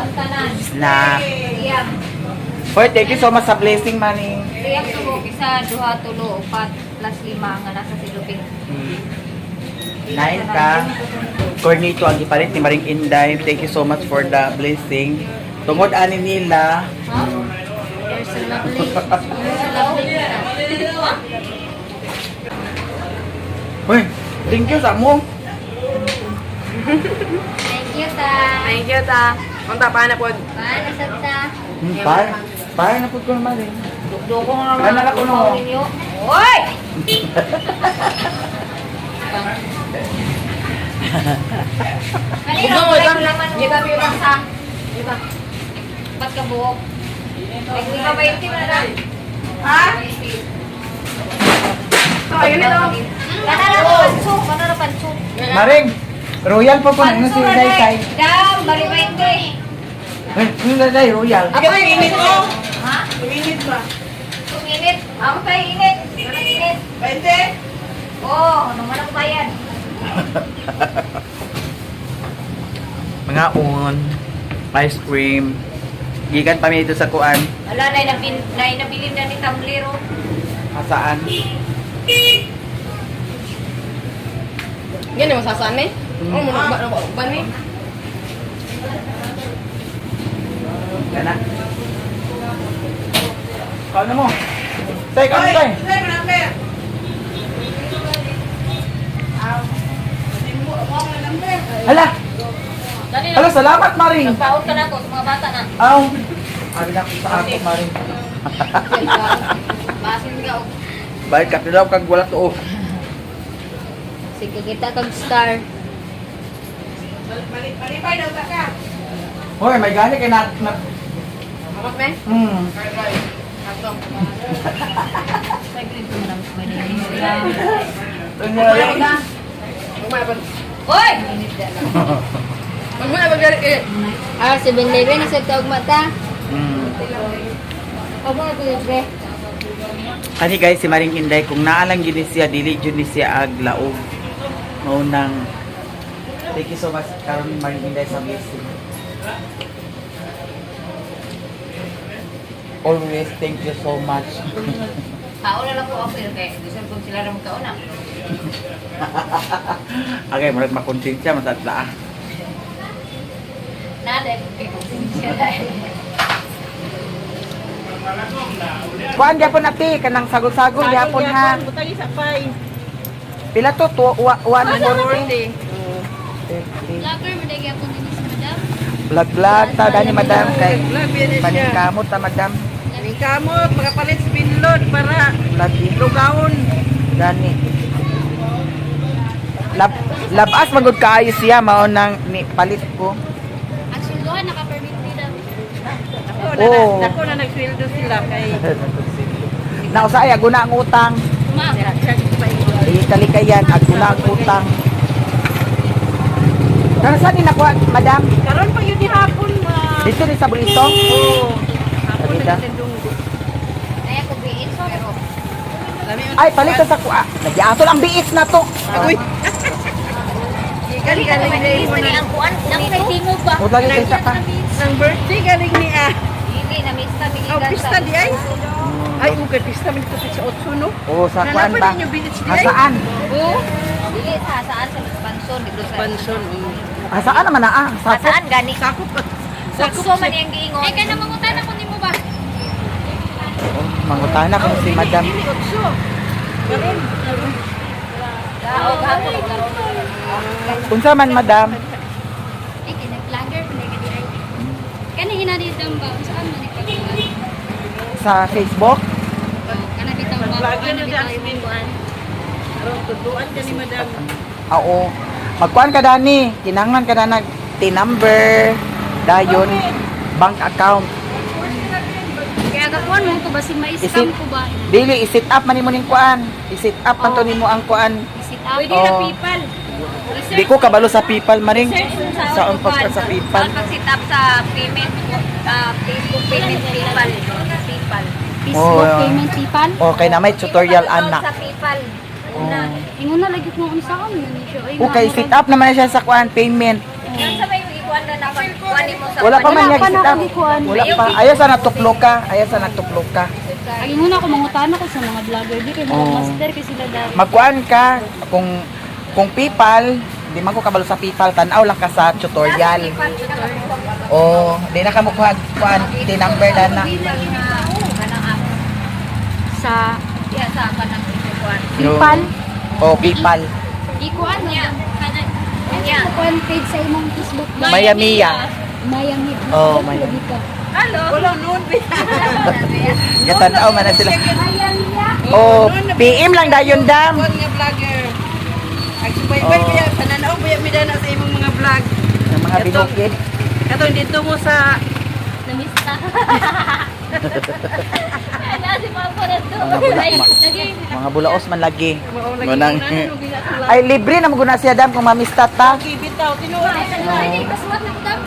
Ang tanan. Snack. Siyam. Hoy, thank you so much sa blessing, Maning. Siyam tubo, isa, duha, tulo, upat, plus lima nga nasa silupin. Nine ka. Cornito ang gipalit ni Maring Inday. Thank you so much for the blessing. Tungod ani nila, Huh? You're so lovely. You're so lovely. Hoy, thank you sa mo. Thank you, ta. Thank you, ta. Unta pa na pod. Paano sa ta? Par, par na pud ko naman eh. Dukdoko nga Ano na ko, no? ninyo. Oy! Kanina, Ikaw, wala ikaw. ko laman mo. Kita, kita. Sa. Diba? Ba't ka buhok? Ay, ba 20 mo na lang? Ha? So, ayun na to. Kana na panso, kana na panso. Maring, royal po po ano si Panso na Day Tay. Dam, bali 20. Hoy, ano Day royal? Ikaw yung init mo. Ha? Init ba? Kung init, ako tayo init. Walang init. 20? Oh, ano man ang bayan? Mga un, ice cream. Gikan pa mi dito sa kuan. Wala, nay nabilin na ni Tamlero. Asaan? Yan mo sasaan eh. Oh, mo ba ba ba ni? Kana. Kaon na mo. Tay, kaon na, tay. Hala. Hala, salamat Maring. Nagpaot ka na ko sa mga bata na. Aw. Abi na ko sa ako Maring. Basin ka og Balik ka tilaw kag wala tuo. sige kita kag star. Malipay daw ta ka. Hoy, may gani kay na, na Amot me? Mm. Oy! Magmuna pag eh. Ah, 7-Eleven sa tawag mata. Abo ko libre. Kani guys, si Maring Inday, kung naalang gini siya, dili jud ni siya aglaog. Mao nang thank you so much karon Maring Inday sa blessing. Always thank you so much. Kaon na lang ko ako kay gusto ko sila ra magkaon ah. Okay, murag makonsensya masatla ah. Nada kay konsensya dahil. Kuan gyapon ate kanang sagol-sagol gyapon ha. Butang isa pay. Pila to? 140. Vlogger, madagya po din si Madam. Vlog vlog ta dani madam kay Vlog yan siya. paningkamot ta madam. Kamot, makapalit sa binlod para Vlog lugawon. Gani. Labas magud kaayo siya mao nang ni palit ko. Ang sulduhan, naka-permit nila. Ako na, Oo. dako na nagsweldo sila kay Nausa ay aguna ang utang. Ma, Italikayan aguna ang utang. Karon saan ni nakuha, madam? Karon pa yun ni hapon ma. Dito ni sa Brito. Oo. Hapon Sabida. na tindunggo. Ay ako biit pero Ay, palit ta sa kuha. Nagyato lang biit na to. Agoy. Galing galing Bilis na ni ang kuan nang kay tingog ba? Mud lagi kaysa pa. Nang birthday galing ni ah. Dili na miss ta Oh, migigan pista di ay. Ay, ugay pista man ito sa 8 no. Oo, sa kuan Nalapan ba? ninyo biits di ay. Hasaan? Oo. Dili sa saan sa Pansyon dito sa Panson. Hasaan naman na ah. Sa Saan gani? Sakop. Sakso man iyang giingon. Ay, ka na mangutan ako nimo ba? Oh, mangutana ko si madam. Dili 8. Karon. Gaog hapon karon. Unsa man madam? Ay, kay nag-vlogger, madagya di ay. Kani hinanidam ba? Saan man ipagkuhan? Sa Facebook? Kana bitaw ba? Vlogger Kana na bitaw dyan, imong kuan? Karon tuduan ka ni madam. Oo. Magkuan ka dani, kinanglan ka na nag T-number, dayon, bank account. Kaya kakuan mo ko basin ma-scam Isit- ko ba? Dili i-set up man nimo ning kuan. I-set up man to nimo ang kuan. Isit up. Pwede na Oo. PayPal. Di ko kabalo sa PayPal maring. Search mo sa Saan pagka sa PayPal? Saan pag set up sa payment Facebook payment PayPal. PayPal. Facebook Oo. payment PayPal. Okay na may tutorial PayPal ana. account sa PayPal. Una. Ingon na lagi ko kung saan man ni siya. Ay, Okay, nga, set up naman na siya sa kuan payment. Yan sa may ikuan kuan na na pag kuan mo sa Wala pa man niya Wala pa na gisita. ako gikuan. Wala pa. Ayaw sana tuklo ka. Ayaw sana tuklo ka. Ay muna ako mangutan ako sa mga vlogger di kay mga Oo. master kay sila dahil. Magkuan ka kung PayPal, di man ko kabalo sa PayPal, tan-aw lang ka sa tutorial. Oh, di na ka mo kuha kuan di number na na. Sa Diya sa kanang kuan. PayPal. Oh, PayPal. Ikuan niya. Niya. Kuan page sa imong Facebook. Maya Mia. Maya Mia. Oh, Maya. Lagi ka. Hello. Wala noon. Gatan-aw man na sila. Maya Mia. Oh, PM lang dayon dam. Kuan nga vlogger. Ag subaybay Oh. biya pananaw biya midana sa imong mga vlog. Ang mga binukid. Katong dito mo sa Namista. Ala si Papa na to. Mga bulak, Ay, lagi. Mga bulaos man lagi. mao lagi Manang. na nung ginatula. Ay libre na mo na siya dam kung mamista ta. Okay, bitaw tinuod. Ay, kasuwat na ko dam.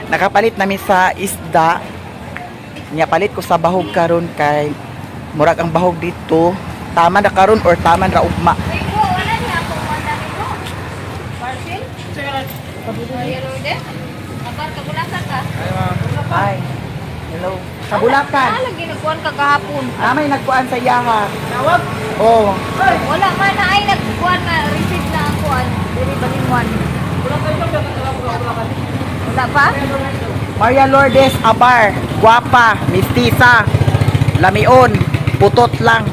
Nakapalit nami sa isda. Nya palit ko sa bahog karon kay murag ang bahog dito tama na karon or tama ra ugma. Ay, ko, wala niya ako kuan dami ko. Parcel? Maria Lourdes? Kabar, kabulakan ka? Ay. Hello. Sa Bulacan. Ah, lagi nagkuan ka kahapon. Namay nagkuan sa iyaha. Tawag. Oh. Wala man na ay nagkuan na receive na ang kuan. Dili balinwan. Wala pa? Maria Lourdes Abar, guwapa, mistisa, lamion, putot lang.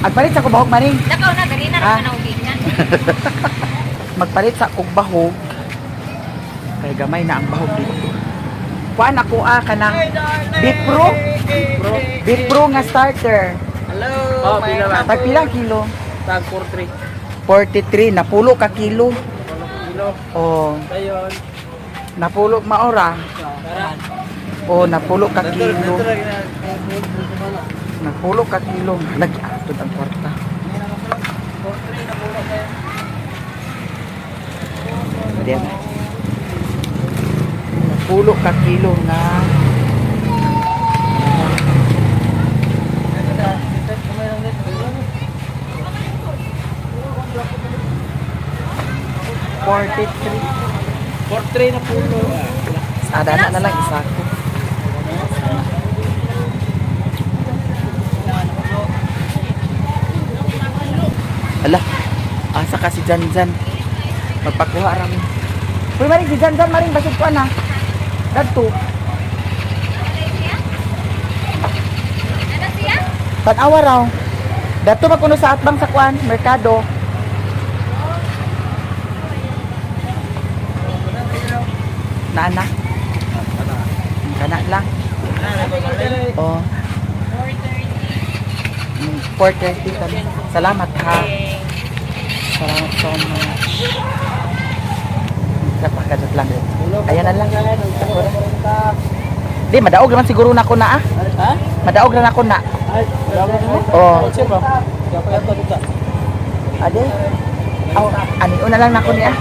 Agpalit sa kubahog maring. Dakaw na dali na Ah. ra ka na. Magpalit sa kog bahog. Kay gamay na ang bahog dito. Kuan ako ah kanang Bipro. Bipro nga starter. Hello. Oh, pila ba? Tag pila kilo? Tag 43. 43 napulo ka kilo. Kilo. Oh, Ayun. napulo maora. Tara. Oh, napulo ka kilo. Dito lagi na. Napulo ka kilo. Lagi atod ang kwarta. Diyan na. Napulo ka kilo nga. 43. 43 na pulo. Ada na lang isa ko. Ala, asa ka si Janjan. Magpakuha rami. Uy, maring si Janjan, maring basig ko ana. Dadto. Ano siya? Tan-awa raw. Dadto magkuno sa atbang sa kuan, merkado. Naana. Kana lang. Oh. 4:30 kami. Salamat ha. Salamat so much. Napakadot lang. Ayan na lang. Ako na. Di, madaog naman siguro na ako na ah. Ha? Madaog na ako na. Ay, wala mo mo? Oh. Kotse ba? Kaya pa yato dito. Ade. Aw, ani una lang nako niya.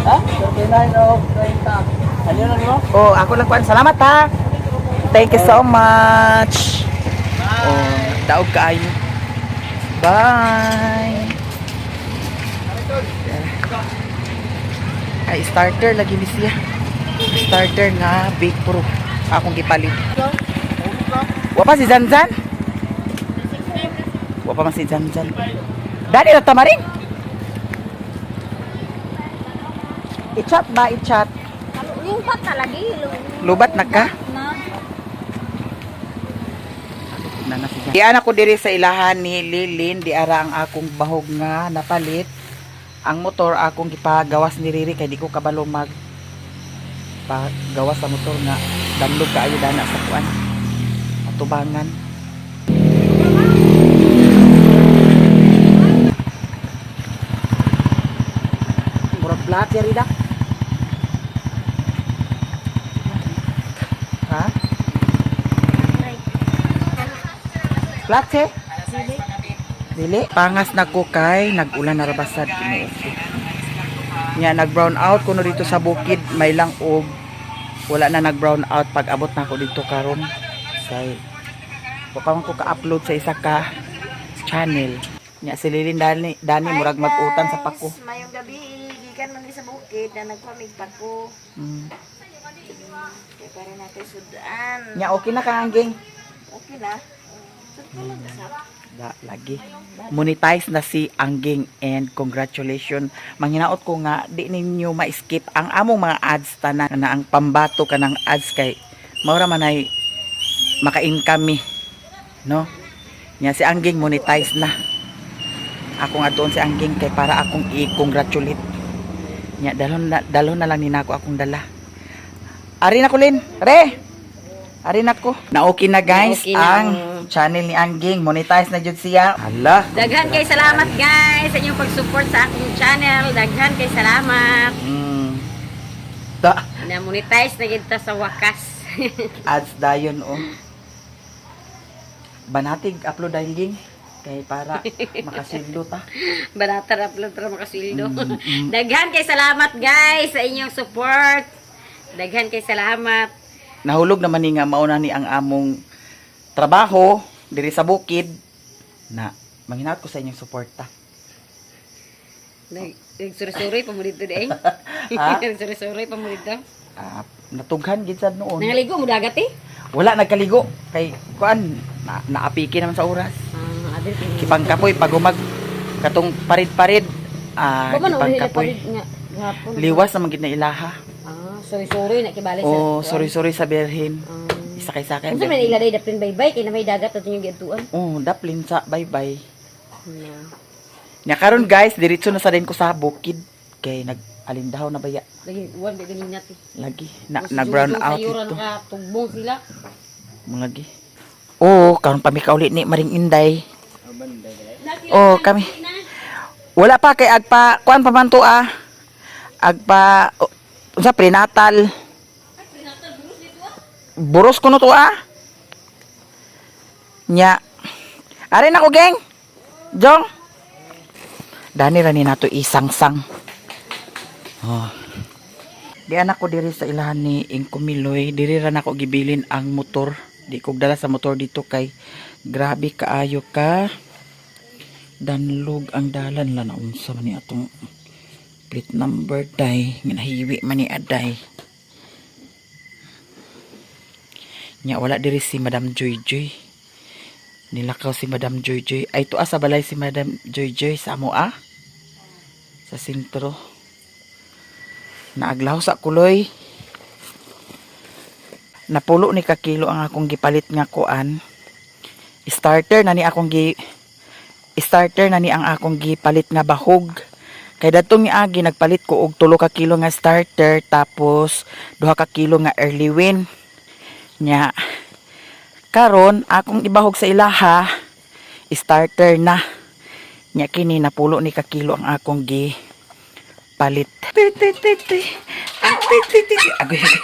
Ha? 39 o 30. Ano na mo? Oh, ako lang kuan. Salamat ha. Thank you so much. Oh, daog kaayo. Bye. Ay, starter lagi ni siya. Starter nga bake pro akong gipalit. Wa pa si Zanzan? Wa pa man si Zanzan. Dali ra tamaring. I-chat ba i-chat? Lupat na lagi. Lubat na ka? Na. Na na siya. Diyan ako diri sa ilahan ni Lilin, di ara ang akong bahog nga napalit. Ang motor akong gipagawas ni Riri kay di ko kabalo mag pagawas sa motor nga damlog kaayo dana sa kuan. Atubangan. Murag flat yari da. Ha? Flat eh? Dili. Pangas na ko kay nag-ulan na rabasad Ginoo ko. Nya nag brown out kuno dito sa bukid may lang og wala na nag brown out pag abot na ako dito karon. Say wa pa man ko ka-upload sa isa ka channel. Nya si Lilin Dani, Dani murag mag-utan sa pako. Mayong gabi, gikan man sa bukid na nagpamig pako. Kaya para natin sudan. Nya okay na ka, Angging? Okay na. Sud ko lang sa. Da, lagi. Monetize na si Angging and congratulations. Manghinaot ko nga di ninyo ma-skip ang among mga ads tanan na ang pambato ka ng ads kay maura man ay maka-income mi. No? Nya si Angging monetize na. Ako nga doon si Angging kay para akong i-congratulate. Nya dalon na lang ni nako akong dala. Ari na ko Lin. Re. Ari na ko. Na okay na guys Na okay na. ang channel ni Angging monetize na jud siya. Hala. Daghan kay salamat guys sa inyong pag-support sa akong channel. Daghan kay salamat. Da Na monetize na gid ta sa wakas. ads dayon oh. Banatig upload dahil ging kay para makasildo ta. Barata ra upload para makasweldo. Daghan kay salamat guys sa inyong support. Daghan kay salamat. Nahulog naman ni nga mauna ni ang among trabaho diri sa bukid na manghinaot ko sa inyong suporta. Nagsuri-suri pa mo dito di. Ha? Nagsuri-suri pa mo dito. Ah, natughan gid sad noon. Nangaligo mo dagat eh. Wala nagkaligo kay kuan na, naapiki naman sa oras. Ah, adil Kipangkapoy pagumag katong parid-parid ah Ba man uli kipangkapoy. nga gapon. Liwas naman gid na ilaha. Ah, sorry sorry na kibali sa. Oh, sorry sorry sa berhin. Ah. Isakay-sakay. Unsa man ila day daplin baybay kay na may dagat ato yung giadtuan. Oh, daplin sa bye-bye. Na. Nya karon guys, diretso na sa din ko sa bukid kay nag alindahaw na baya Lagi uwan ba ganin natin. lagi na na brown out ito. Ka tugbong sila. Mo lagi. Oh, karon pa mi kauli ni Maring Inday. Oh, kami. Wala pa kay agpa kuan pa man to ah. Agpa oh, unsa prenatal. Buros kuno to ah. Nya. Are na ko geng. Jong. Dani ra ni nato isangsang. Oh. Di anak ko diri sa ilahan ni Ingkumiloy, diri ra nako gibilin ang motor. Di ko dala sa motor dito kay grabe kaayo ka. Danlog ang dalan la na unsa man ni atong plate number day nga nahiwi man ni aday. Nya wala diri si Madam Joy Joy. Nilakaw si Madam Joy Joy. Ay tuwa sa balay si Madam Joy Joy sa amo ah. Sa sentro. Naaglaw sa kuloy. Napulo ni kakilo ang akong gipalit nga kuan. Starter na ni akong gi starter na ni ang akong gipalit nga bahog. Kay dadtong niagi nagpalit ko og 3 ka kilo nga starter tapos 2 ka kilo nga early win. Nya karon akong ibahog sa ilaha starter na. Nya kini napulo ni ka kilo ang akong gi palit. Ti ti ti ti. Ah, ti ti ti. Ti. Agoy. Agoy.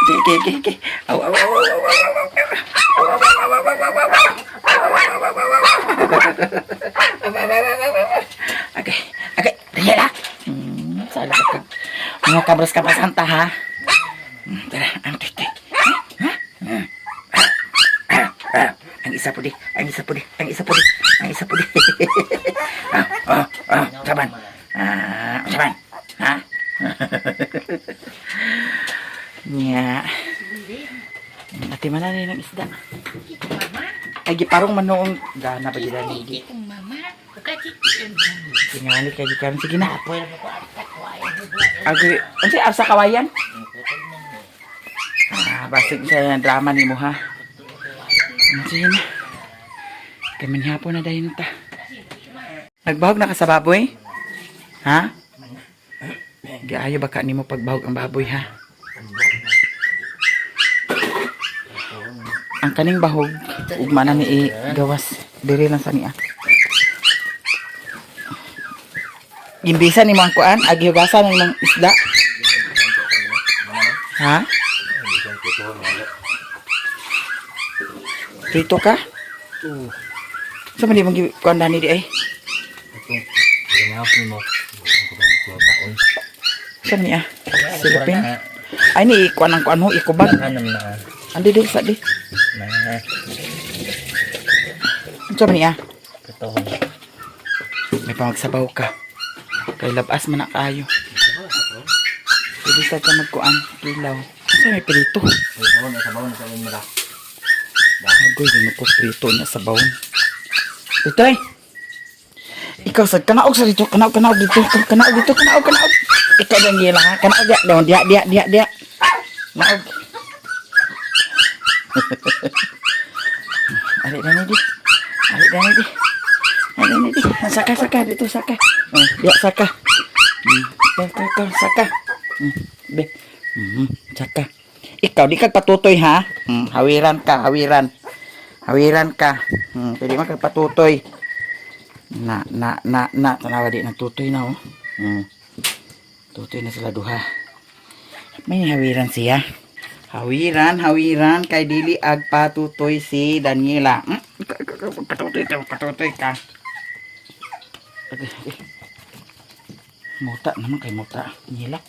Ge ge ge ge. Aw aw aw aw aw aw aw. Aw, aw, aw, aw, aw, aw, aw. Aw, aw, aw, aw, aw, aw. Aw, aw, aw, aw, aw, aw. Okay. Okay. Daniela. Sala ka. Mga kabras-kabrasan ta ha. Tara, ang ti ti. Ha? Hmm. Ah, ah, ah. Ang isa po di, ang isa po di, ang isa po di, ang isa po di. Ah, ah, ah, saban. Ah, saban. Ha? Nya. Ate man na ng isda. Ay giparong man noong gana pa gid ni. Tingali kay gikan sige na. Agri, unsa arsa kawayan? Ah, basig sa drama nimo ha. Sige na. Kay manihapon na dayon ta. Nagbahog na ka sa baboy? Ha? Giayo baka nimo pagbahog ang baboy ha. Ang kaning bahog ugma na ni gawas diri lang sa niya. Gimbisa ni ang kuan, agihugasan ni mong isda. Ha? Prito ka? Oo. Sa man di mong kuan dani di ay? Ginahap mo. Taon. Sa man niya? Silipin. Ay ni kuan ang kuan ho ikubag. Anam na. Andi di sa di. Na. Unsa man niya? Tuhon. May pamagsabaw ka. Kay labas man na kaayo. Pwede sa ka magkuan, kilaw. Sa may prito. May sabaw na sabaw na sabaw na. Agoy, di mo ko prito niya sa bawon. Ito eh. Ikaw sa kanaog sa dito, kanaog kanaog dito, kanaog dito, kanaog kanaog. Ikaw ang gila ha, kanaog ya, daon diya diya diya diya. Naog. Ali na ni di. Ali na ni di. Ali na di. Saka saka dito saka. Oh, diya saka. Ikaw, ikaw, ikaw, saka. Be. Saka. Ikaw di kag patutoy ha. Hawiran ka, hawiran. Hawiran ka. Pwede man kag patutoy. Na na na na tanawa di nagtutoy na oh. Tutoy na sila duha. May hawiran siya. Hawiran, hawiran kay dili ag patutoy si Daniela. Ikaw, ikaw, ikaw, patutoy ka, patutoy ka. Okay, okay. Muta naman kay muta. Daniela.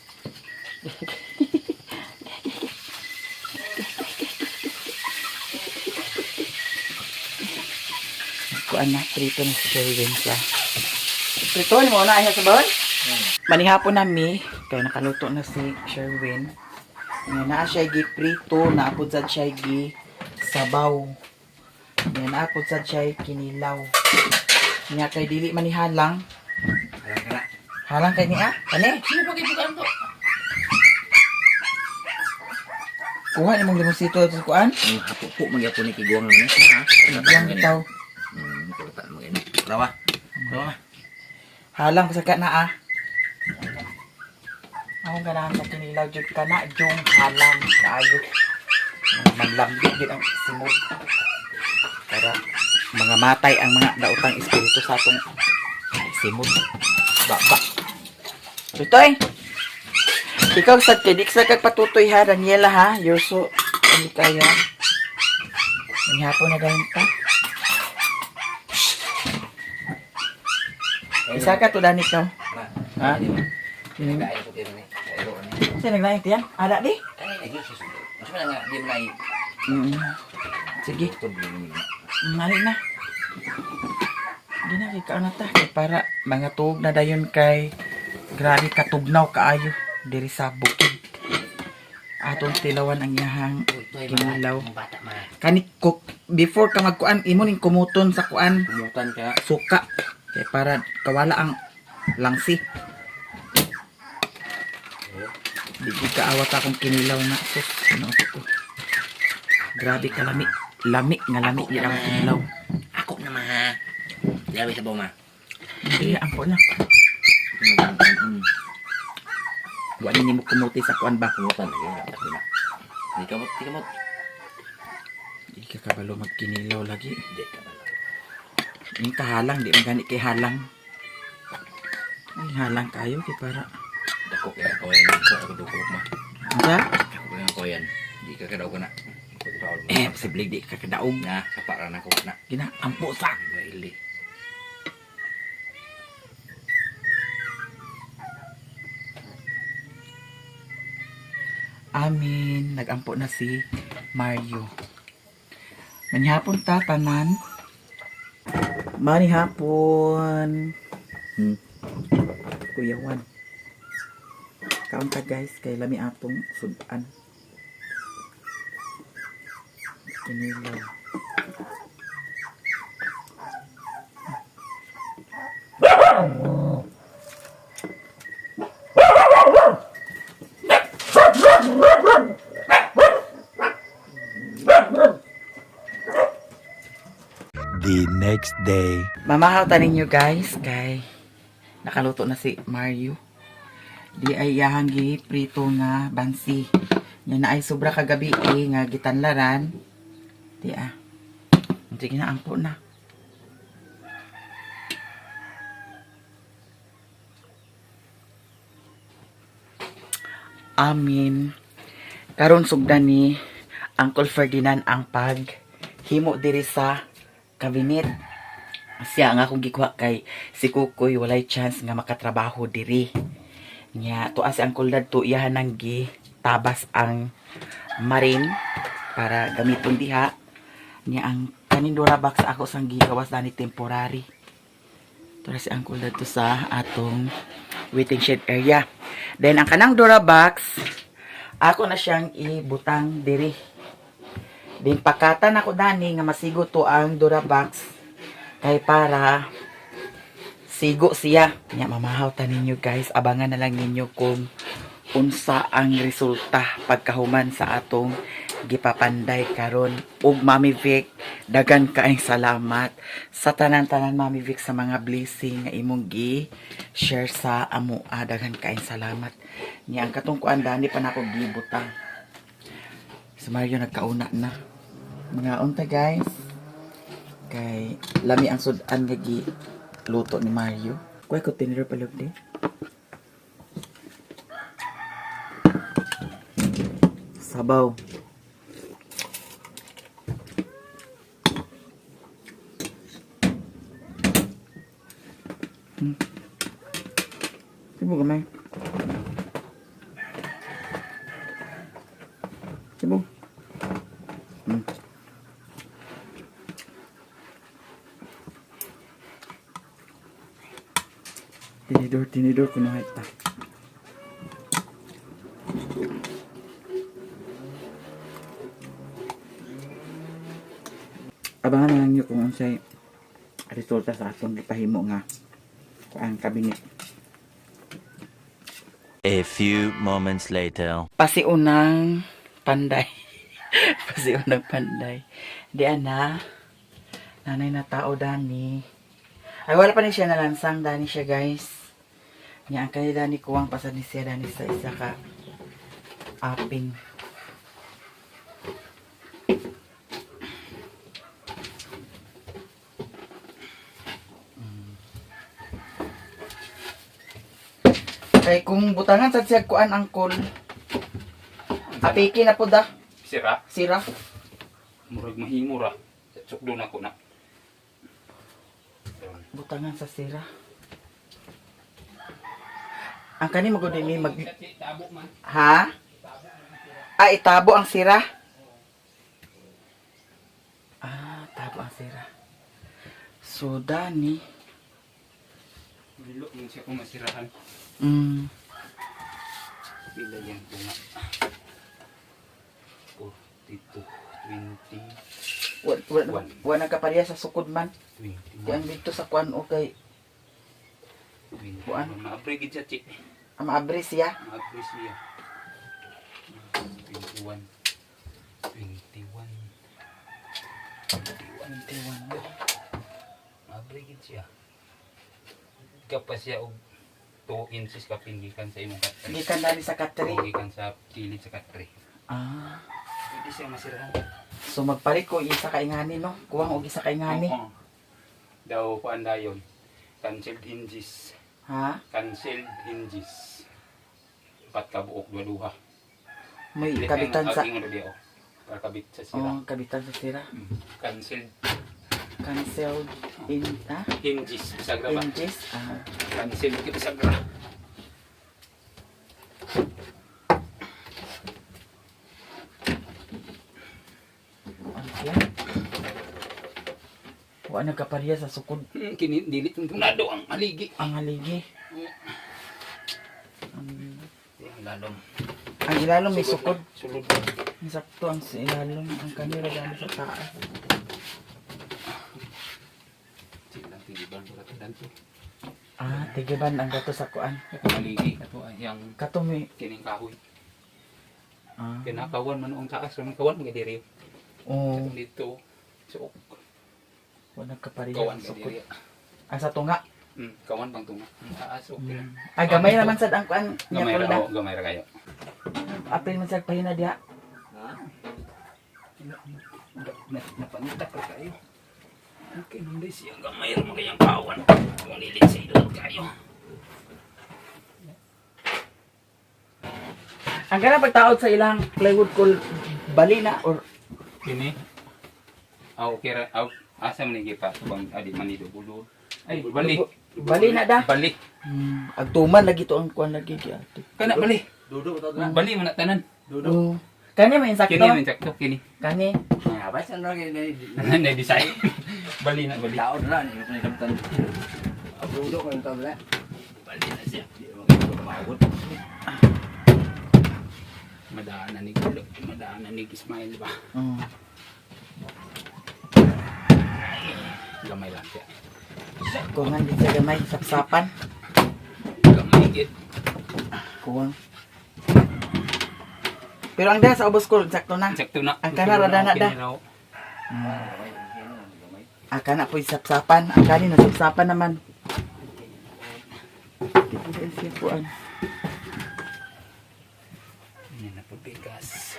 Kuan na, prito na si Sherwin sa. Prito mo na ay sa bawon? Manihapon na mi, kay nakaluto na si Sherwin. Nga naa siya gi prito, naapod sad siya gi sabaw. Nga naapod sad siya kinilaw. Nga kay dili man ni halang. Halang kay niya? Kani? Kuha ni mong limonsito sa kuan? Hapo po magyapon ni kiguang ni. Ha? Iguang bitaw. Kulitan mo ini. Rawa. Rawa. Halang sa ka na ah. Akong ganahan sa kinilaw jud ka na jung halang kaayo. Maglambit jud ang simod. Para mga matay ang mga daotang espiritu sa atong simod. Baba. Tutoy. Ikaw sad kay di sa kag patutoy ha Daniela ha. You're so ano kaya. Manghapon na dayon ta. Isa ka to dani ka. Ha? Kain ko din ni. Kairo ni. Sa naglaing tiyan? Ada di? Ay, lagi susunod. Mas man nga di man ay Sige, ito ni. mali na. Di na kay na ta kay para mga tuog na dayon kay grabe katugnaw kaayo diri sa bukid. Atong tilawan ang iyahang kinilaw. Bata man. Kani cook before ka magkuan imo ning kumuton sa kuan Kumutan ka. suka kay para kawala ang langsi. Di gid kaawat akong kinilaw na sus. Ano ko. Grabe ka lami. Lami nga lami di ang kinilaw. Ako na ma. Labi sa ma. Hindi, ampo na. Wa ni nimo kumuti sa kuan ba? Kumutan lagi. Ako na. Di kamot, di kamot. Di ka kabalo magkinilaw lagi. Di ka ba? Yung kahalang, di man gani kay halang. Ay, halang kayo kay para. Dako kaya ko yan. Dako ako duko ma. Unsa? Dako kaya ko yan. Di ka kadaw ka na. Eh, posible di ka kadaog. Na, kapara na ko na. Gina, ampo sa. Ili. Amin. Nagampo na si Mario. Manihapon ta, tanan. Manihapon. Kuya Juan. Kaon ta guys, kay lami atong sudan. Kinilaw. The next day. Mamahaw ta ninyo guys kay nakaluto na si Mario. Di ay iyahang gi prito nga bansi. Nya na ay sobra kagabi eh, nga gitanlaran. Di ah. Sige na ampo na. Amin. Karon sugdan ni Uncle Ferdinand ang pag himo diri sa cabinet siya ang akong gikuha kay si Kukoy walay chance nga makatrabaho diri. Nya tuwa si Uncle Dad to iyahan nang gi tabas ang marin para gamiton diha. Nya ang kanindora box ako sang gigawas dani temporary. Tura si Uncle dito sa atong waiting shed area. Then ang kanang Durabox, ako na siyang ibutang diri. Then pakatan ako dani nga masigo to ang Durabox kay para sigo siya. Nya mamahaw ta ninyo, guys. Abangan na lang ninyo kung unsa ang resulta pagkahuman sa atong gipapanday karon. Ug Mami Vic, dagan kaayong salamat sa tanan-tanan, Mami Vic, sa mga blessing nga imong gi share sa amoa. Daghan kaayong salamat. Nya ang katong kuan dani pa nako gibutang. Si Mario nagkauna na. Mga unta, guys. Kay lami ang sudan nga gi luto ni Mario. Kuy ko tiniro palog di. Sabaw. Tibo gamay. Tibo. Tinidor, tinidor, kunuhay ta. Abangan na lang nyo kung unsay resulta sa atong gipahimo nga kuan kabinet. A few moments later. Pasiunang panday. Pasiunang panday. Di ana. Nanay na tao dani. Ay, wala pa ni siya nalansang dani siya, guys. Nya ang kay dani kuwang pasad ni siya dani sa isa ka aping. Kay kung butangan sa siya kuan angkol. Apiki na po da. Sira, Sira. murag mahimo ra. Sukdo na ko na. Butangan sa sira. Ang kani magud ni mag Tabo man. Ha? Ah, itabo ang sira? Ah, tabo ang sira. So, Dani. Dilo man siya kung masirahan. Pila yan ko nga. 42, 20, Wa, wa, wa nagkapareha sa sukod man. 21, Di ang dito sa kuan okay. 21. Buwan. Maapre gid siya, chi. Ang maabri siya. Maapre siya. 21. 21. 21. Maapre gid siya. Kapas siya og 2 inches kapin gikan sa imong katre. Gikan dani sa katri. Gikan sa kilid sa katre. Ah. Pwede siya masirahan. So magpalit ko isa ka ingani no. Kuwang og isa ka ingani. Oo. Daw kuan dayon. Cancelled hinges. Ha? Cancelled hinges. Pat ka buok duha duha. May kabitan sa Ingon di oh. Para kabit sa sira. Oh, kabitan sa sira. Cancelled Cancelled in ah hinges bisagra ba? hinges. Ah. Cancelled ki bisagra. Ano siya? Wa nagkapareha sa sukod Kini dili tong tunado ang aligi. ang haligi. Ang lalom. Ang ilalom may sukod. Sulod. Sakto ang sa ilalom ang kanila dami sa taas. Sila tigiban ra to. Ah, tigiban ang gato sa kuan. Katong aligi kato ay ang Kato may kining kahoy. ah. Kinakawan man ang taas, man kawan mga diri. Oh, Katong dito. Suok. wa nagkapareha Kawan sa ka sukod. diri. Ang sa tunga. Kawan bang tunga. Ang taas okay ra. Ay gamay naman sad ang kuan niya Gamay ra kulda. oh, gamay ra kayo. April man sad pahina diha. Napanita pa kayo. Okay, nung siya gamay ra man kayang kawan. Kung lilit sa ilog kayo. Ang kana pagtaod sa ilang plywood kol bali na or Kini. Aw okay ra aw asa man ni pa bang adi man ni dulo. Ay bali. Bali na da. Bali. Agtuman lagi to ang kuan lagi gi ate. Kana bali. Duduk to na. Bali man na tanan. Oh. Kani may insakto. Kini man sakto kini. Kani. Apa sa nang Na design. Bali na bali. Taon na ni ko kamtan. Abudo ko yung tabla. Bali na siya. Di mo kayo maabot. Madaan na ni Gulo. Madaan na ni Ismail ba? Gamay lang siya. Kuhan din sa gamay, sapsapan. Gamay gid. Kuwang. Pero ang daha sa ubos ko, sakto na. Sakto na. Ang kana, rada na da. Okay raw. Ah, kana po yung sapsapan. Ang kanin na sapsapan naman. Di po sa siya kuan. Hindi na po bigas.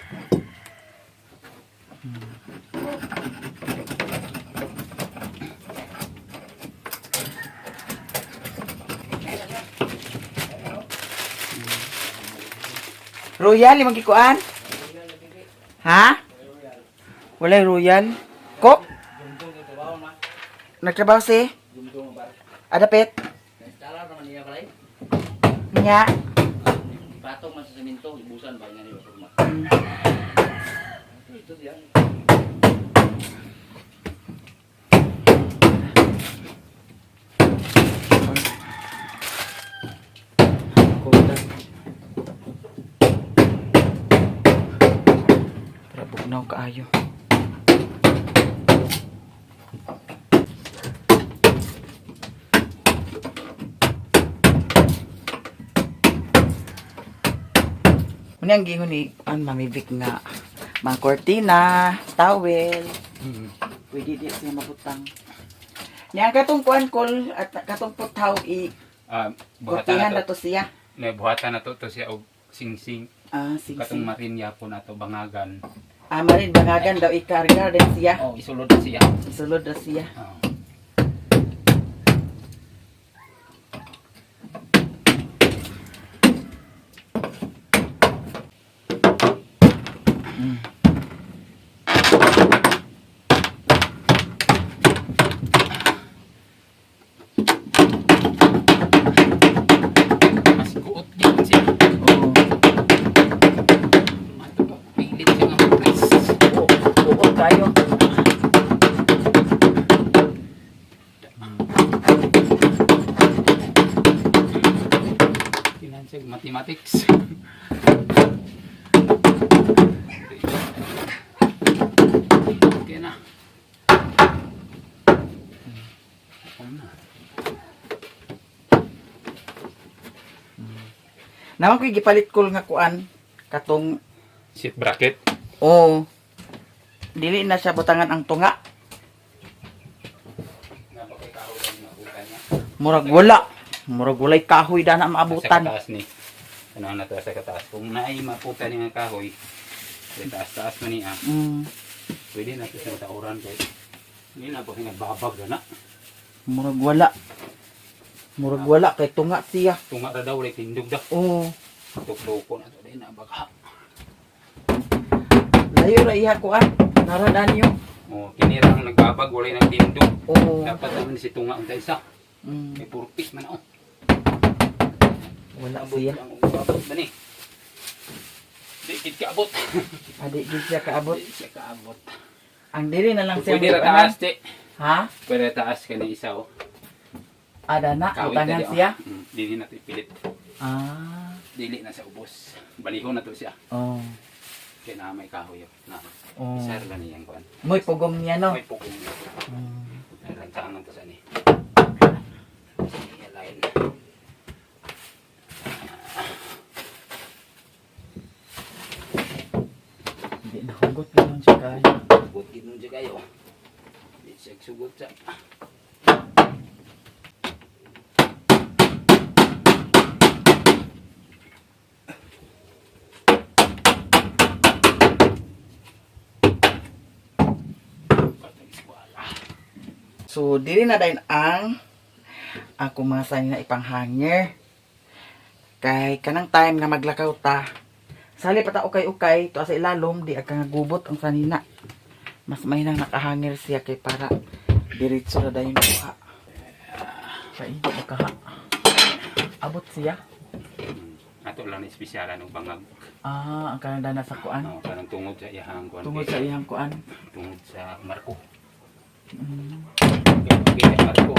Royal, imong gikuan? Ha? Walay royal. Ko? Nagtrabaho si? Adapit? Installer naman niya pala. Nya. Ipatong man sa semento, ibusan ba niya ni Basura. Ito siya. Kulang. Para bugnaw kaayo. Muna ang gingon ni an Mami Vic nga mga kortina, towel, pwede di siya mabutang. Nya katong kuan kol at katong puthaw i Ah, buhatan kortihan na na to. to siya. Ne, buhatan na to to siya og singsing. Ah, sing Katong sing. marin yapon na to bangagan. Ah, marin bangagan daw ikarga din siya. Oh, isulod na siya. Isulod na siya. Oh. Mas guot yun siya. Oo. Mato pa, pilit siya nga mag-press. Oo, oo tayo. Financial mathematics. Okay na. Ako na. Naman ko'y gipalit ko nga kuan katong Seat bracket. oo. Dili na siya butangan ang tunga. Murag wala. Murag walay kahoy da na Sa maabutan. kataas ni. Ano na to sa kataas. Kung naay maputa ni nga kahoy, sa taas-taas man niya, pwede na to sa tauran kay hindi na po nagbabag na. Murag wala. Murag wala kay tunga siya. Tunga ra daw, like tindog da. Oo. Tukluko na to, di na baka. Layo ra iha kuan. Naradan niyo. Oh, kinira ang nagbabag, walay nang tindog. Oo. Dapat naman si tunga ang isa. May purpose man oh. Wala siya. Ang abot ba ni? Di kid kaabot. Adi gid siya kaabot. Di siya kaabot. Ang dili na lang siya Pwede ra mabutangan. taas, di. Ha? Pwede ra taas kani isa oh. Ada na, Kawit butangan na di, oh. siya. Dili na to ipilit. Ah. Dili na sa ubos. Balihon na to siya. Oh. Kaya na may kahoy oh. Na. Oh. Isa ra lang niyang kuan. Mo'y pugong niya no. May pugong. Lantangan to sa ni. Sa line. Hindi nahugot naman siya kayo. Sugot gid nun siya kayo. Di siya sugot sa. So dili na dayon ang ako mga sanina ipanghanger. Kay kanang time nga maglakaw ta. Sali pa ta ukay-ukay to sa ilalom di ka nga gubot ang sanina. Mas may nang nakahanger siya kay para diretso ra dayon kuha. Kay hindi makaha. Abot siya. Ato lang ni espesyala og bangag. Ah, ang kanang dana sa kuan. No, kanang tungod sa iyahang kuan. Tungod sa iyang kuan. Tungod sa Marco. Mm. Okay, Marco.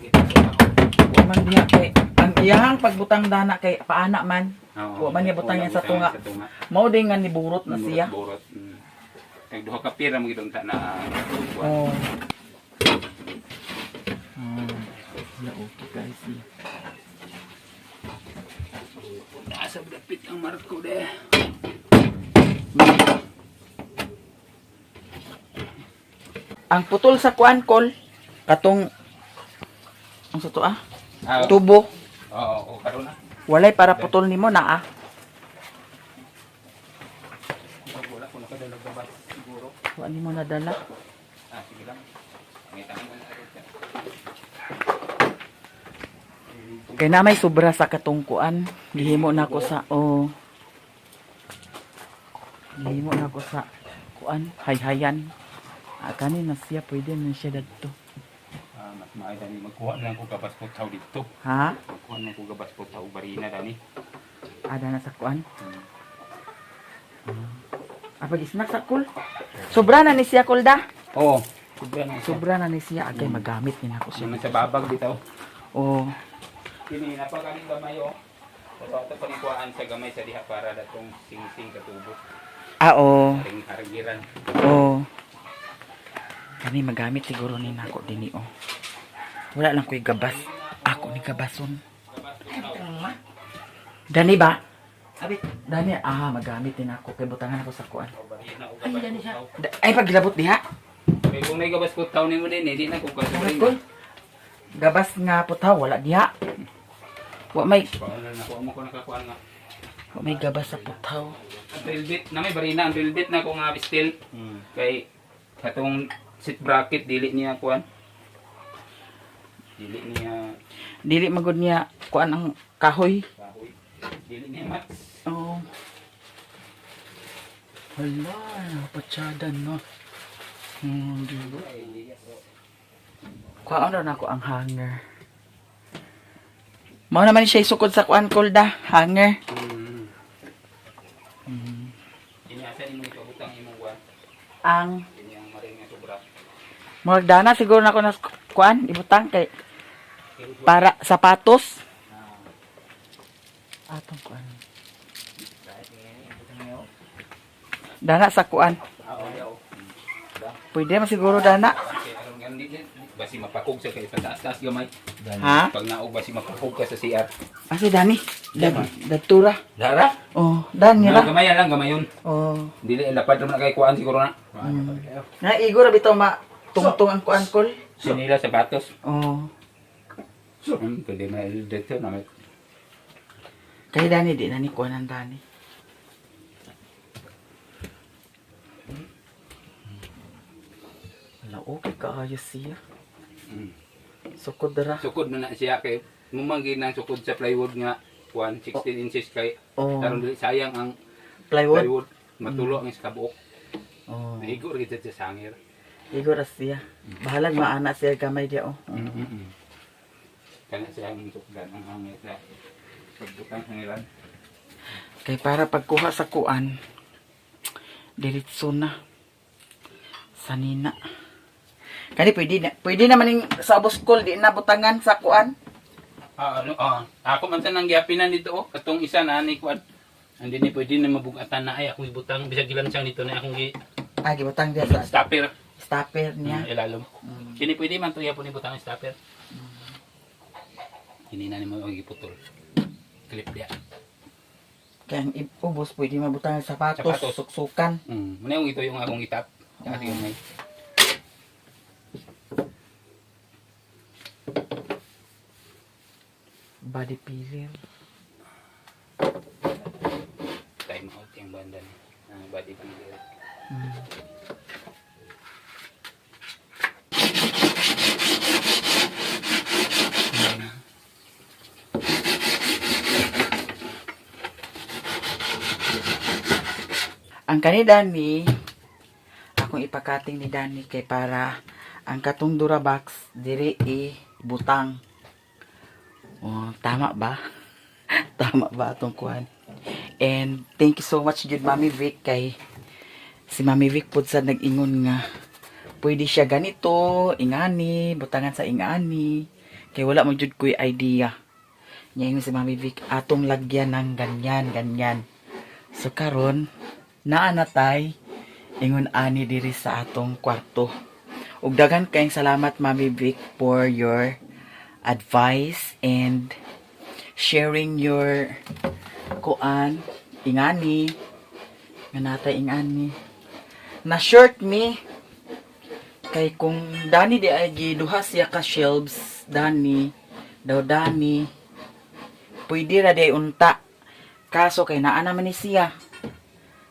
Wa man diha kay ang iyahang pagbutang dana kay paana man. Oo. Wa man niya butang yan sa Wala tunga. Sa tunga. Mao din nga niburot na siya. Borot. Kay duha ka pira mo gidong ta na. Oh. Wala, okay guys. Yeah. Nasa dapit ang marko de. Ang putol sa kuan kol katong ang sa to ah, Ah, tubo. Oo, oo, karon na. Walay para putol nimo na ah. Wala ko nakadala gabas siguro. Wa nimo nadala. Ah, sige lang. Pangita mo na rin. Kay na may sobra sa katong kuan, gihimo na ko sa oh. Gihimo na ko sa kuan, hayhayan. Ah, kani na siya pwede na siya dadto. Ah, mas maayo dani magkuha na lang ko gabas ko tao dito. Ha? Magkuha na lang ko gabas ko tao barina dani. Ada na sa kuan. Ah, pag-snack sa kul. Sobra na ni siya kul da. Oo. Sobra na siya. Sobra na ni siya agay magamit ni nako siya. Siya man sa babag dito. Oh. Kini napakaling gamay oh. Sa ato panikuan sa gamay sa diha para datong sing-sing katubo. Ah, oh. Ring haragiran. Oh. Kani magamit siguro ni nako dinhi oh. Wala lang ko'y gabas. Ako ni gabason. Dani ba? Abi. Dani ah magamit din ako kay butangan ako sa kuan. Barina o Ay, gabas dani ko siya. tao. Ay paglabot diha. Kay kung nay gabas ko tao nimo din, eh, di na ko Wala ko. Gabas nga putaw wala diha. Wa may Paano na ko mo ko nakakuan nga. wa may gabas sa putaw. Ang drill bit na may barina ang drill bit na ko nga steel. Kay katong seat bracket dili niya kuan. Dili niya Dili magud niya kuan ang kahoy. kahoy. Dili niya mat. Oo. Hala, napatsada no. Di ba? Kuhaan na ako ang hanger. Mao naman siya isukod sa kuan kolda, hanger. Iniasa nimo ipabutang imong kuan. Ang Ini ang maring nga sobra. murag dana siguro na ako na kuan ibutang kay para sapatos. Atong kuan. Dana sa kuan. Oo. Pwede man siguro dana. Kay aron gan di basi mapakog sa kay pataas-taas gamay. Ha? Pag naog basi mapakog ka sa CR. Asa Dani? Datura. Dara? Oh, Dani Na ra. gamay lang gamayon. Oh. Dili lapad ra man kay kuan siguro na. Na igor bitaw ma tungtong ang kuan kol. Sinila sapatos. Oh. Pwede na dito na may Kay Dani di na ni kuan ang Dani. Wala okay kaayo siya. Sukod ra. Sukod na na siya kay mumanggi ng sukod sa plywood nga kuan 16 inches kay Oh. aron dili sayang ang Plywood. plywood matulo ang iskabuok. Oh. Naigo ra gid sa sangir. Igor ra siya. Bahalag maana siya gamay dia oh. Kana siya ang sukdan ang hangir sa pagbutang hangiran. Kay para pagkuha sa kuan diretso na sanina. Kani pwede na, pwede naman ning sa ubos kol di na butangan sa kuan. Ah, ano, ako man sa nang giapinan dito oh, katong isa na ni kuan. Andi ni pwede na mabugatan na ay akong ibutang bisag ilan siyang dito na akong gi Ah, gibutang diya sa stopper stopper niya. ilalom. Kini pwede man to yapon ibutang ang stopper. Kini na nimo ang giputol. Clip dia. Kaya ang ubos pwede mabutang sa sapatos, Sapatos. suksukan. Muna yung ito yung akong itap. Kasi yung may Body pillar. time out yung banda ni. Body pillar. Ang kani Dani, akong ipakating ni Dani kay para ang katong Durabox diri i butang. Oh, tama ba? Tama ba atong kuan? And thank you so much jud Mami Vic kay si Mami Vic pud sa nag-ingon nga pwede siya ganito, ingani, butangan sa ingani. Kay wala man jud ko'y idea. Nya ingon si Mami Vic, atong lagyan ng ganyan, ganyan. So karon naa na tay ingon ani diri sa atong kwarto. Ug daghan kayong salamat, Mami Vic, for your advice and sharing your kuan ingani nga natay ingani. Na short me kay kung dani di ay giduha siya ka shelves dani daw dani pwede ra di ay unta, kaso kay naa naman ni siya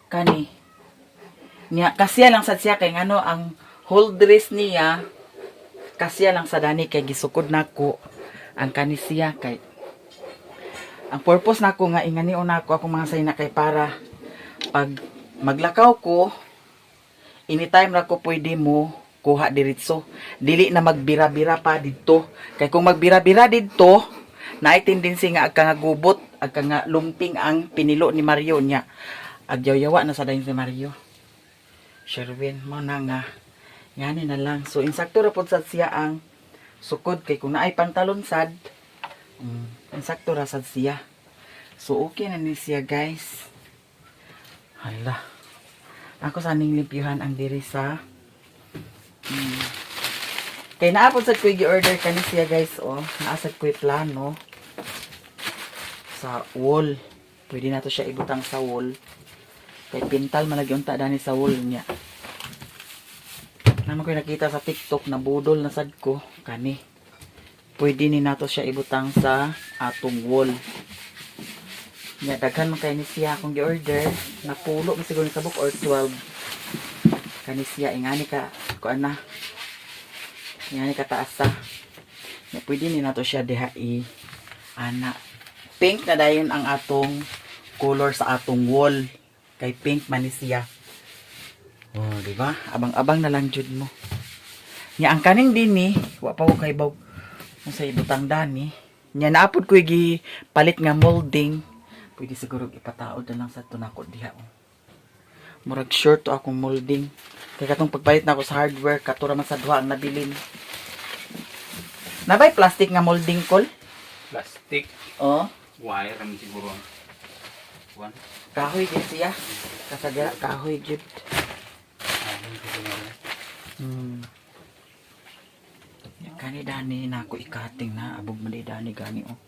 kani niya, kasya lang sad siya kay ngano ang whole dress niya kasya lang sa dani kay gisukod nako ang kani siya. Kay ang purpose nako nga ingani nako akong mga sayna kay para pag maglakaw ko, anytime ra ko pwede mo kuha diretso, dili na magbira-bira pa didto. Kay kung magbira-bira didto, naay tendency nga agka nga gubot, agka nga lumping ang pinilo ni Mario niya, agyaw-yawa na sa dayon si Mario Sherwin. Mo na nga ngani na lang. So insakto ra pud sad siya ang sukod kay kung naay pantalon sad, insakto ra sad siya. So okay na ni siya, guys. Hala, ako saning limpyuhan ang diri sa kay naa pod sad ko'y gi-order kani siya, guys, oh. Naa sad ko'y plano sa wall. Pwede nato siya ibutang sa wall kay pintal man lagi unta dani sa wall niya. Naman ko'y nakita sa TikTok na budol na sad ko kani. Pwede ni nato siya ibutang sa atong wall. Nya daghan man kay ni siya akong gi-order. Napulo man siguro ni kabuk or 12. Kani siya ingani ka kuan na. Ingani ka taas sa. Nya pwede ni nato siya diha i ana. Pink na dayon ang atong color sa atong wall. Kay pink man ni siya. Oh, di ba? Abang-abang na lang jud mo. Nya ang kaning dinhi, wa pa ko kay baw kung sa ibutang dani. Nya naapod ko gi palit nga molding. Pwede siguro ipataod na lang sa tunako diha. Oh. Murag short to akong molding. Kay katong pagpalit na ako sa hardware, katura man sa duha ang nabilin. Nabay plastic nga molding kol? Plastic Oh, wire kami siguro ang one. Kahoy gid siya. Kasagara kahoy gid. Kani dani na ako ikating na abog man di dani gani oh.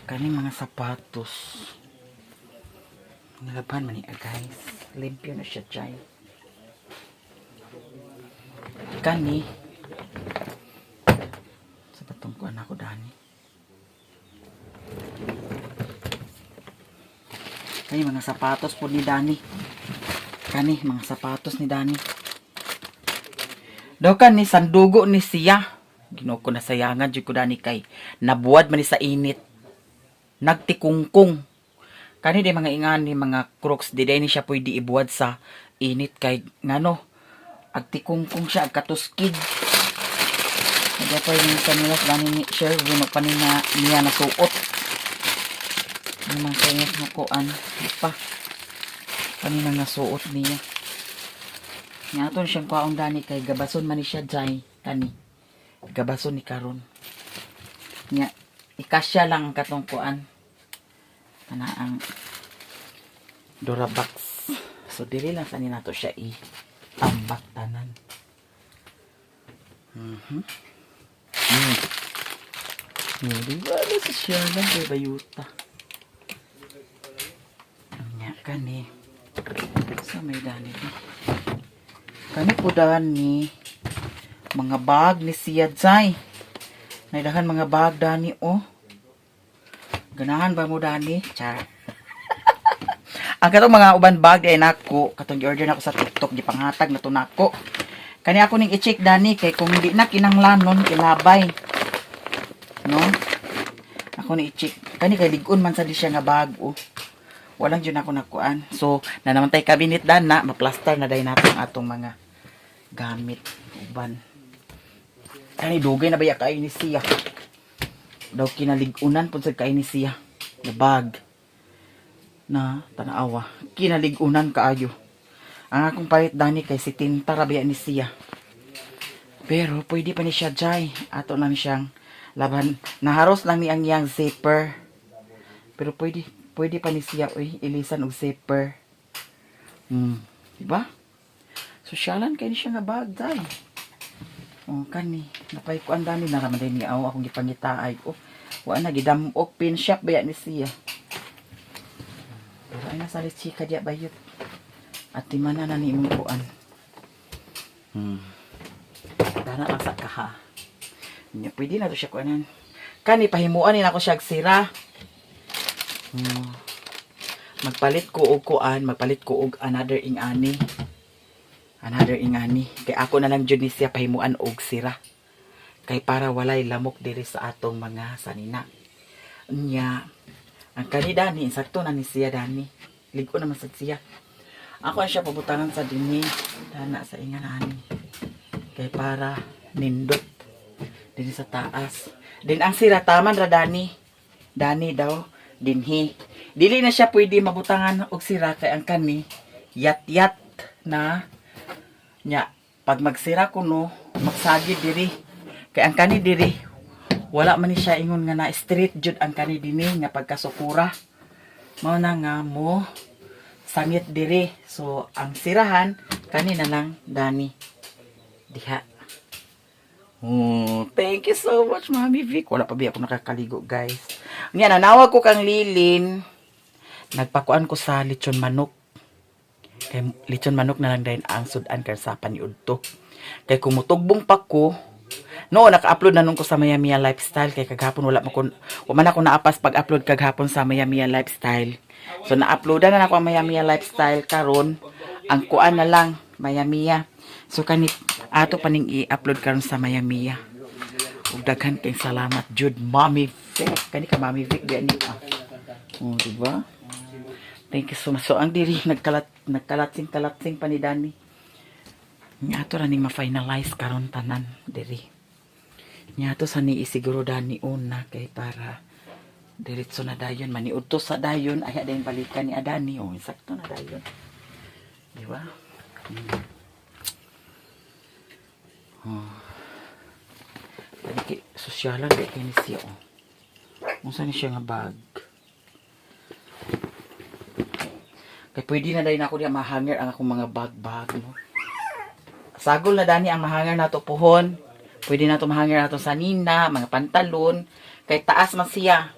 Kani mga sapatos. Nilaban man ni ah, guys. Limpyo na siya chay. Kani sa batong ko anak ko dani. Kani mga sapatos po ni Dani. Kani mga sapatos ni Dani. Daw kan ni sandugo ni siya. Ginoo ko, nasayangan jud ko dani kay nabuwad man ni sa init. Nagtikungkong. Kani di mga ingani mga Crocs di ni siya pwede ibuwad sa init kay ngano agtikungkong siya, agkatuskid. Kaya pa yung kanilas dani ni Sherwin o panina niya nasuot. Ano man kaya nga kuan pa. Kanina nasuot niya. Nga aton siyang kwaong dani kay gabason man ni siya jay kani. Gabason ni karon. Nya ikasya lang ang katong kuan. Kana ang Durabox. So dili lang sa ni nato siya i tambak tanan. Di ba na sa siya lang kay bayuta. Nya kani. Sa may dani di. Kani po dani. Mga bag ni siya jay. Naidahan mga bag dani oh. Ganahan ba mo dani? Char. Ang katong mga uban bag ay nako, katong gi-order nako sa TikTok, gipanghatag na to nako. Kani ako ning i-check dani kay kung hindi na kinanglanon ilabay. No? Ako ni i-check. Kani kay lig-on man sa di siya nga bag oh. Walang jud ako nakuan. So, na naman tay cabinet dan na, maplastar na day nato ang atong mga gamit uban. Kani dugay na baya kay ni siya. Daw kinalig-unan pud sad kay ni siya. Na bag na tanaawa. Kinalig-unan kaayo. Ang akong palit dani kay si Tinta ra baya ni siya. Pero pwede pa ni siya jay. Ato lang siyang laban. Naharos lang ni ang iyang zipper. Pero pwede pwede pa ni siya uy, ilisan og zipper. Diba? Sosyalan kay ni siya nga bag day. Oh, kani napay ko ang dani na raman din ni aw akong gipangitaay. Oh, wa na gidamok pin shop ba ni siya. Pero ay nasa chika diya bayot. At timana na ni imong kuan. Dana lang sa kaha. Nya pwede na to siya kuanan. Kani pahimuan ni nako siya og sira. Magpalit ko og kuan, magpalit ko og another ingani. Another ingani. Kay ako na lang jud ni siya pahimuan og sira. Kay para walay lamok diri sa atong mga sanina. Nya, ang kani dani, sakto na ni siya dani. Ligo naman sad siya. Ako ang siya pabutangan sa dinhi. Dana sa ingan ani. Kay para nindot dinhi sa taas. Din ang sira taman ra dani. Dani daw dinhi. Dili na siya pwede mabutangan og sira kay ang kani yat-yat na nya pag magsira kuno magsagi diri. Kay ang kani diri wala man ni siya ingon nga na straight jud ang kani dinhi nga pagkasukura. Mao na nga mo sangit diri. So ang sirahan kani na lang dani diha. Oh, thank you so much, Mami Vic. Wala pa biya ako nakakaligo, guys. Nga, nanawag ko kang Lilin. Nagpakuan ko sa lechon manok. Kay lechon manok na lang dahil ang sudan kay sa paniudto. Kay kumutugbong pa ko, no, naka-upload na nun ko sa Maya Mia Lifestyle kay kagahapon wala mo kun wa man ako naapas pag-upload kagahapon sa Maya Mia Lifestyle. So na-uploadan na nako ang Maya Mia Lifestyle karon ang kuan na lang Maya Mia. So kani ato pa ning i-upload karon sa Maya Mia. Ug daghan kay salamat jud Mami Vic. Kani ka Mami Vic di ani ah. Oh, di ba? Thank you so much. So ang diri nagkalat nagkalatsing kalatsing pa ni Danny. Nga ato ra ning ma-finalize karon tanan diri. Nya ato sa ni isiguro dani una kay para diretso na dayon maniudto sa dayon ay dayon balikan ni Adani oh sakto na dayon. Di ba? Oh. Kani kay sosyalan kay kini siya oh. Unsa ni siya nga bag? Kay pwede na dayon ako diya mahanger ang akong mga bag-bag no. Sagol na dani ang mahanger nato puhon. Pwede na to mahanger nato sa nina, mga pantalon. Kay taas man siya.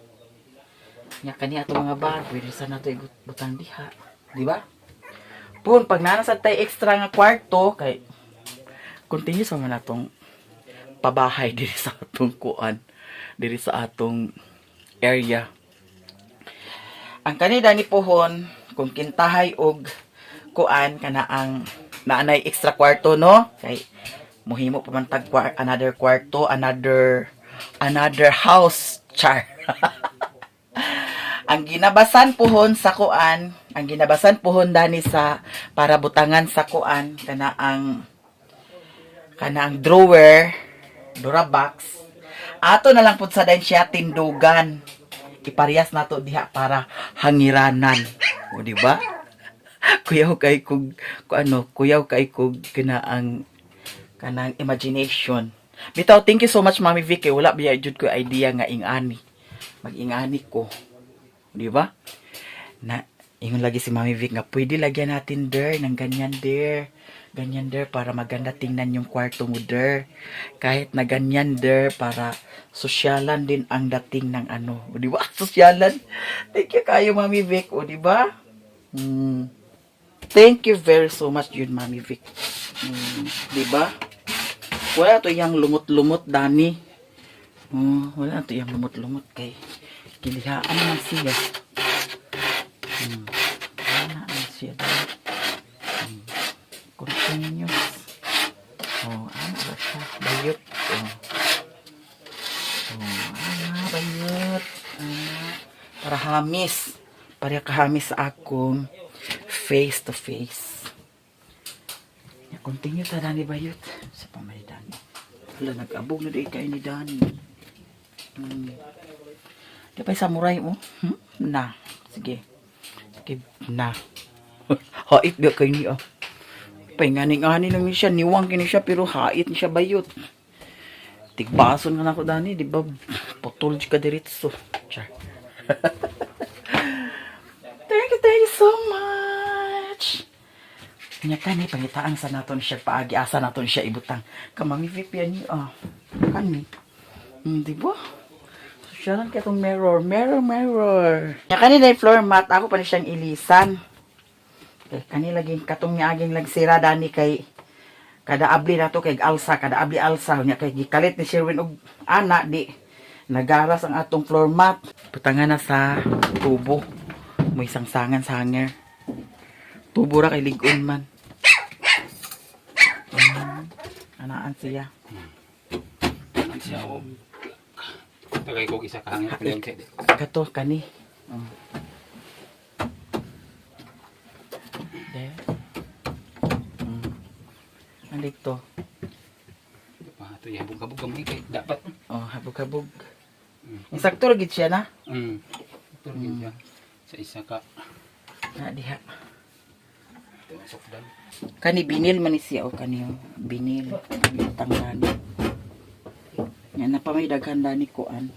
Nya kani ato mga bag, pwede sa nato ibutang diha. Di ba? Puhon pag naa sa tay extra nga kwarto kay continuous pa man atong pabahay diri sa atong kuan, diri sa atong area. Ang kanida ni pohon kung kintahay og kuan kana ang naanay extra kwarto no kay muhimo pa man tag another kwarto, another another house char. Ang ginabasan pohon sa kuan, ang ginabasan pohon dani sa para butangan sa kuan kana ang drawer, dura box. Ato na lang pud sa dayon siya tindugan. Iparehas nato diha para hangiranan. O di ba? Kuyaw kay kug ku ano, kuyaw kay kug kina ang kanang imagination. Bitaw, thank you so much, Mami Vic. Kay wala biya jud ko idea nga ingani. Mag-ingani ko. Di ba? Na ingon lagi si Mami Vic nga pwede lagyan natin der ng ganyan der. Ganyan der para maganda tingnan yung kwarto mo der. Kahit na ganyan der para sosyalan din ang dating ng ano. O, di ba? Sosyalan. Thank you kayo, Mami Vic. O, di ba? Thank you very so much yun, Mami Vic. Di ba? Wala to yang lumot-lumot, Dani. Oh, wala to yang lumot-lumot kay gilihaan man siya. Wala man siya. Continuous. Oh, ano ba siya? Bayot. Oh. Oh, ano, bayot. Ah, para hamis. Para kahamis sa akong face to face. Ya, continue ta Dani bayot. Sa pamay Dani. Wala, nag-abog na di kay ni Dani. Di pa samurai mo? Oh. Na. Sige. Sige, na. Hait ba kay ni oh. Painganing-ani lang ni siya, niwang kini siya pero hait ni siya bayot. Tigbason ka na ako dani, di ba? Putol ka diretso. Char. Thank you so much. Nya kani pangitaan sa naton siya paagi asa naton siya ibutang. Kamami VPN ni ah. Kani. Di ba? Siya lang kaya itong mirror. Mirror, mirror. Nya kani na floor mat ako pa ni siyang ilisan. Kay kani laging katong niaging lagsira dani kay kada abli na to kay alsa, kada abli alsa nya kay gikalit ni Sherwin og ana di nagaras ang atong floor mat. Butangan na sa tubo. May sangsangan sa hanger. Tubo ra kay lig-on man. Anaan siya. Ano siya o. Tagay ko isa ka hangin pa Kato kani. Oh. There. Andito. Pa ato habog-habog gamay kay dapat. Oh, habog-habog. Insakto ra gid siya na. Ito rin siya. Sa isa ka. Na diha. Ito ang sukdan. Kani binil man ni siya o kani oh, binil. Butang dani. Nya na pa may daghan dani kuan.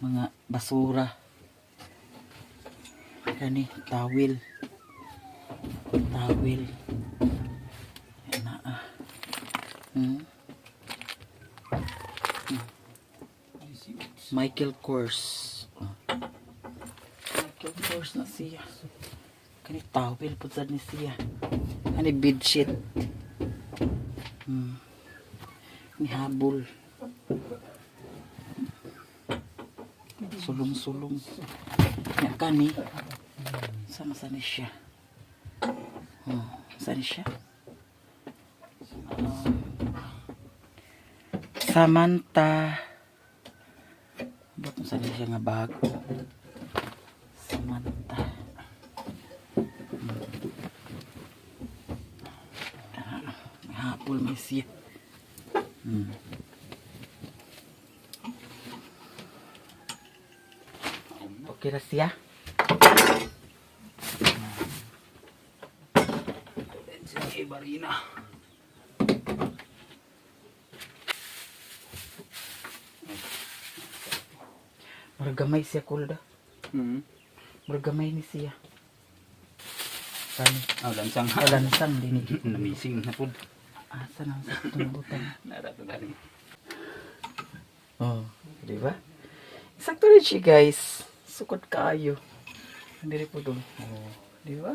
Mga basura. Kani tawil. Tawil. Yan na ah. Michael Kors. Oh. Michael Kors na siya. Kani tawil pud sad ni siya. Kani bedsheet. Ni habol. Sulong-sulong. Nya kani. Sama sa ni siya. Oh, sa ni siya? Samantha. Ba't sa ni siya nga bago? Samantha. May hapol may siya. Okay ra siya. Sa barina. Murag gamay siya kulda. Murag gamay ni siya. Kani. Ah, lansang. Walansang din ni. Namising na pud. Asa na sa itong butang. Narato dani. Oh, di ba? Sakto rin siya, guys. Sukod kaayo. Hindi po doon. Oh, di ba?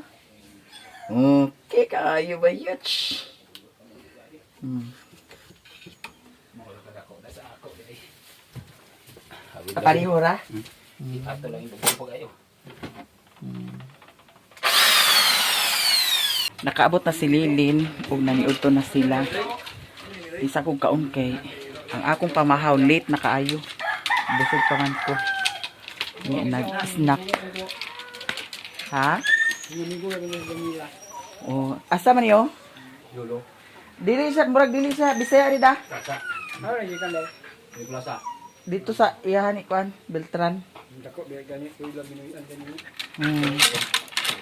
Okay, kaayo ba yun? Kapariho ra? Ato lang yung bubog ayo. Nakaabot na si Lilin ug naniudto na sila. Isa kong kaon kay ang akong pamahaw late na kaayo. Busog pa man ko. Nga nag-snack. Ha? Oh, asa man yo? Dili siya, murag dili siya, Bisaya ri da. Dito sa iyahan ni Kwan, Beltran.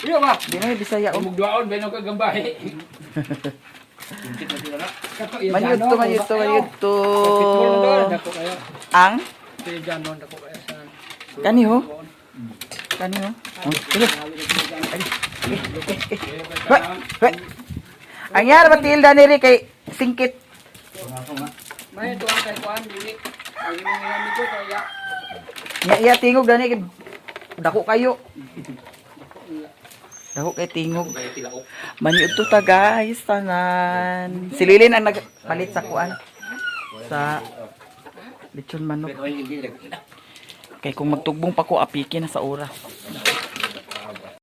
Iyo ba? Di man Bisaya oh. Mugduaon ba ka gambahe? Manyudto, manyudto, manyudto. Ang? Kani ho? Kani ho? Oh, tuloy. Ay, eh, eh, eh. Hoy, hoy. Ang yara ba tilda ni Rick kay singkit? May tuwang kay kuan dili. Ang imong amigo kaya Nya iya tingog dani kay dako kayo. Dako kay tingog. Manyudto ta guys tanan. Si Lilin ang nagpalit sa kuan. Sa lechon manok. Kay kung magtugbong pa ko apiki na sa oras.